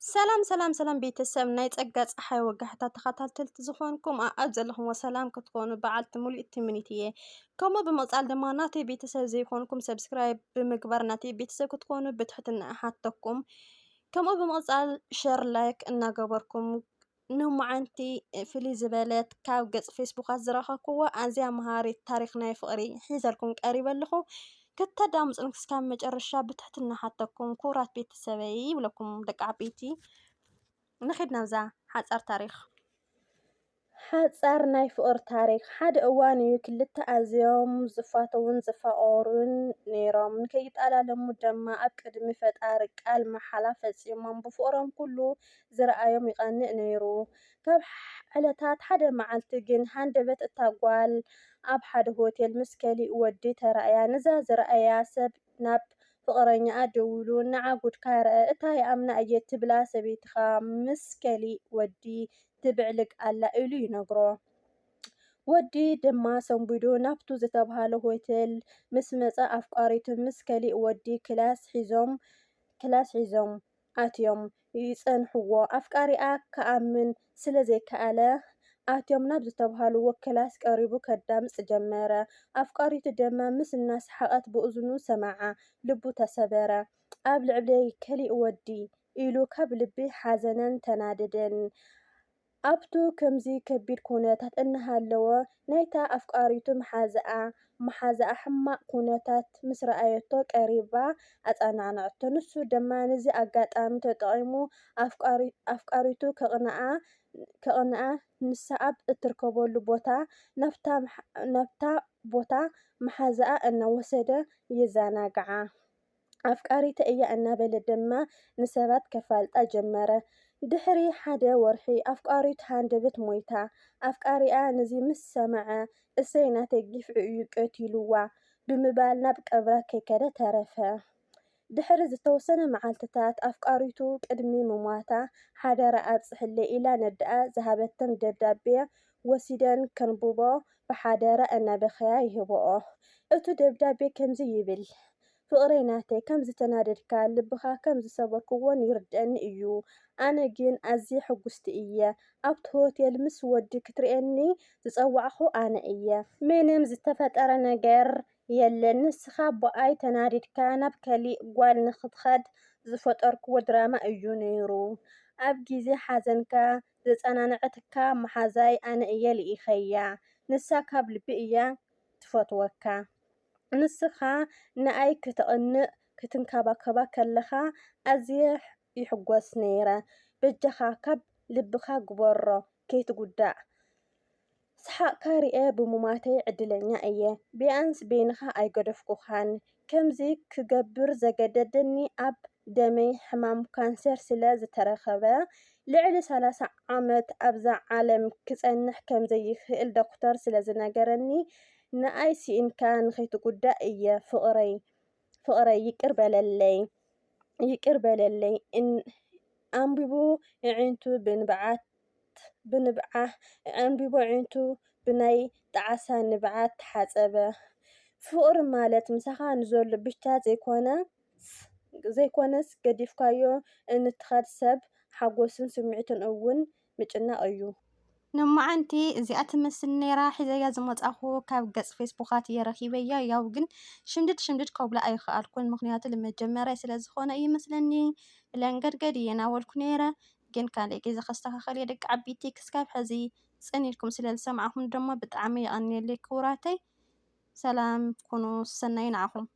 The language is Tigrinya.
ሰላም ሰላም ሰላም ቤተሰብ ናይ ጸጋ ጸሓይ ወጋሕታ ተኸታተልቲ ዝኾንኩም ኣኣብ ዘለኹምዎ ሰላም ክትኮኑ በዓልቲ ሙሉእ ትምኒት እየ። ከምኡ ብምቕጻል ድማ ናተይ ቤተሰብ ዘይኮንኩም ሰብስክራይብ ብምግባር ናተይ ቤተሰብ ክትኮኑ ብትሕትና እሓተኩም። ከምኡ ብምቕጻል ሸር ላይክ እናገበርኩም ንመዓንቲ ፍልይ ዝበለት ካብ ገጽ ፌስቡካት ዝረኸብኩዎ ኣዝያ መሃሪት ታሪኽ ናይ ፍቕሪ ሒዘልኩም ቀሪበ ኣለኹ። ክተዳምጹን ክስካብ መጨረሻ ብትሕትና ሓተኩም ክቡራት ቤተሰበይ ይብለኩም ደቂ ዓበይቲ። ንኺድ ናብዛ ሓጻር ታሪኽ። ሓጻር ናይ ፍቕሪ ታሪኽ። ሓደ እዋን እዩ ክልተ ኣዝዮም ዝፋተውን ዝፋቐሩን ነይሮም። ንከይጠላለሙ ድማ ኣብ ቅድሚ ፈጣሪ ቃል መሓላ ፈጺሞም። ብፍቕሮም ኩሉ ዝረኣዮም ይቐንእ ነይሩ። ካብ ዕለታት ሓደ መዓልቲ ግን ሃንደበት እታ ጓል ኣብ ሓደ ሆቴል ምስ ከሊእ ወዲ ተራእያ። ነዛ ዝረኣያ ሰብ ናብ ፍቕረኛኣ ደዊሉ፣ "ንዓ ጉድካ ርኣ፣ እታ ይኣምና እየ ትብላ ሰበይትኻ ምስ ከሊእ ወዲ ትብዕልግ ኣላ" ኢሉ ይነግሮ። ወዲ ድማ ሰንቢዱ ናብቱ ዝተብሃለ ሆቴል ምስ መጸ ኣፍቃሪቱ ምስ ከሊእ ወዲ ክላስ ሒዞም ክላስ ሒዞም ኣትዮም ይጸንሕዎ። ኣፍቃሪኣ ክኣምን ስለ ዘይከኣለ ኣትዮም ናብ ዝተብሃልዎ ክላስ ቀሪቡ ከዳምጽ ጀመረ። ኣፍቃሪቱ ድማ ምስ እናሰሓቐት ብእዝኑ ሰምዓ። ልቡ ተሰበረ። ኣብ ልዕሊ ከሊእ ወዲ ኢሉ ካብ ልቢ ሓዘነን ተናደደን። ኣብቱ ከምዚ ከቢድ ኩነታት እናሃለወ ናይታ ኣፍቃሪቱ መሓዛኣ መሓዛኣ ሕማቕ ኩነታት ምስ ረኣየቶ ቀሪባ ኣጸናንዐቶ። ንሱ ድማ ነዚ ኣጋጣሚ ተጠቒሙ ኣፍቃሪ ኣፍቃሪቱ ከቕንኣ ከቕንኣ ንሳ ኣብ እትርከበሉ ቦታ ናብታ ናብታ ቦታ መሓዛኣ እናወሰደ የዘናግዓ። ኣፍቃሪተ እያ እናበለ ድማ ንሰባት ከፋልጣ ጀመረ። ድሕሪ ሓደ ወርሒ ኣፍቃሪቱ ሃንደበት ሞይታ። ኣፍቃሪኣ ነዚ ምስ ሰምዐ እሰይ ናተይ ግፍዒ እዩ ቀቲልዋ ብምባል ናብ ቀብራ ከይከደ ተረፈ። ድሕሪ ዝተወሰነ መዓልትታት ኣፍቃሪቱ ቅድሚ ምሟታ ሓደራ ኣብጽሕለይ ኢላ ነደኣ ዝሃበተን ደብዳቤ ወሲደን ከንብቦ ብሓደራ እናበኸያ ይህብኦ። እቱ ደብዳቤ ከምዚ ይብል። ፍቕረይ ናተይ ከም ዝተናደድካ ልብኻ ከም ዝሰበርክዎን ይርደኒ እዩ። ኣነ ግን ኣዝየ ሕጉስቲ እየ። ኣብቲ ሆቴል ምስ ወዲ ክትርእየኒ ዝጸዋዕኹ ኣነ እየ። ምንም ዝተፈጠረ ነገር የለን። ንስኻ ብኣይ ተናዲድካ ናብ ከሊእ ጓል ንኽትኸድ ዝፈጠርክዎ ድራማ እዩ ነይሩ። ኣብ ግዜ ሓዘንካ ዘጸናንዐትካ መሓዛይ ኣነ እየ ልኢኸያ። ንሳ ካብ ልቢ እያ ትፈትወካ። ንስኻ ንኣይ ክተቕንእ ክትንከባከባ ከለኻ ኣዝየ ይሕጎስ ነይረ። በጃኻ ካብ ልብኻ ግበሮ ከይትጉዳእ። ሰሓቕካ ሪኤ ብምማተይ ዕድለኛ እየ። ቢያንስ በይንኻ ኣይገደፍኩኻን። ከምዚ ክገብር ዘገደደኒ ኣብ ደመይ ሕማም ካንሰር ስለ ዝተረኸበ ልዕሊ ሰላሳ ዓመት ኣብዛ ዓለም ክጸንሕ ከም ዘይኽእል ዶክተር ስለ ዝነገረኒ ንኣይ ስኢንካ ንኸይትጉዳእ እየ ፍቕረይ ፍቕረይ ይቅር በለለይ ይቅር በለለይ ኣንቢቡ ኣዒንቱ ብንብዓት ብንብዓ ኣንቢቡ ኣዒንቱ ብናይ ጣዕሳ ንብዓት ተሓጸበ። ፍቕሪ ማለት ምሳኻ ንዘሎ ብቻ ዘይኮነ ዘይኮነስ ገዲፍካዮ እንትኸድ ሰብ ሓጎስን ስምዒትን እውን ምጭናቕ እዩ። ንመዓንቲ እዚኣ ትመስል ነይራ ሒዘያ ዝመጻኹ ካብ ገጽ ፌስቡካት እየ ረኺበያ። ያው ግን ሽምድድ ሽምድድ ከብሎ ኣይኸኣልኩን፣ ምኽንያቱ ልመጀመርያ ስለ ዝኾነ እዩ መስለኒ። ለንገድገድ እየ ናበልኩ ነይረ፣ ግን ካልእ ግዜ ከስተኻኸል እየ ደቂ ዓቢቲ። ክስካብ ሕዚ ጽን ኢልኩም ስለ ዝሰማዕኹም ደሞ ብጣዕሚ የቐንየለይ ክቡራተይ። ሰላም ኩኑ፣ ሰናይ ንዓኹም።